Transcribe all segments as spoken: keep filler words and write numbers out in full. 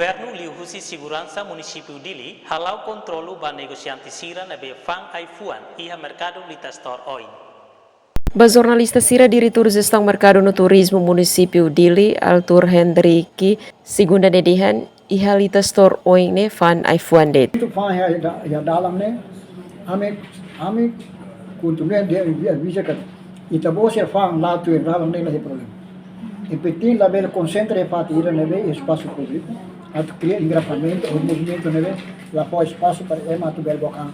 Governu liuhusi seguransa munisípiu Dili hala'o kontrolu ba negosiante sira ne'ebé fa'an ai-fuan iha merkadu Litastor oin. Ba jornalista sira, Diretór Jestaun Merkadu no Turizmu Munisípiu Dili, Arthur Hendrick, segunda ne'e dehan, iha Litastor oin ne'e fa'an ai-fuan de'it. Itu fa'an iha, iha dalan ne'e, ami, ami kontinua dehan, dehan, dehan katak ita-boot sira fa'an la'o tuir dalan ne'e la iha problema. Yang penting labele konsentra iha fatin ida ne'ebé espasu públiku, atu kria engarrafamentu ou movimentu ne'ebé la fó espasu para ema atu bele book an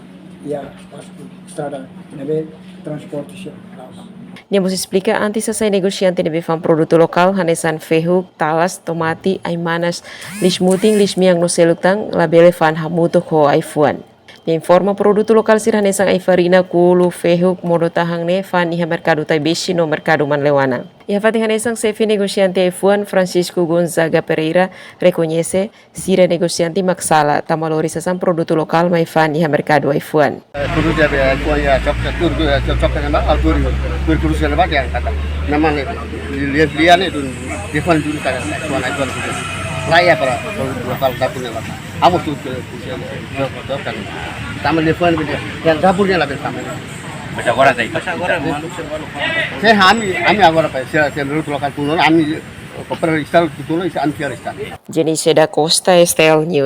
iha espasu públiku, estrada ne'ebé transporte sira la'o. Nia mós esplika, antes hasai negosiante ne'ebé fa'an produtu lokál hanesan fehuk, talas, tomate, ai-manas, liis-mutin, liis-mean no seluk tan labele fa'an hamutuk ho ai-fuan. Nia informa, produtu lokál sira hanesan ai-farina, kulu, fehuk, modo-tahan ne'e fa'an iha merkadu Taibesi no merkadu Manleuana. Iha fatin hanesan, xefe negosiante ai-fuan, Francisco Gonzaga Pereira, rekoñese sira negosiante mak sala, tanba lori sasán produtu lokál mai fa'an iha merkadu ai-fuan. Eh, produtu ne'ebé ai-fuan iha cok, tuir, tuir, cok, cok ne'ebá, altura, tuir produtu ne'ebá, yang kata. Nama le, lian, lian itu, ai-fuan dulu, kata, ai-fuan, ai-fuan dulu. Layak para produtu lokál dapur ne'ebá. Amo tu ke kusia le, dok, dok kan. Tama le fon bide. Yang dapur ne'e la bele tama. Baca koran tadi. Baca koran, malu sih, malu. Saya, ami, ami agora pa, saya, saya dulu tulah kan tulung, ami kopra istal tulung, isa ami tiar istal. Jenise da Costa, S T L News.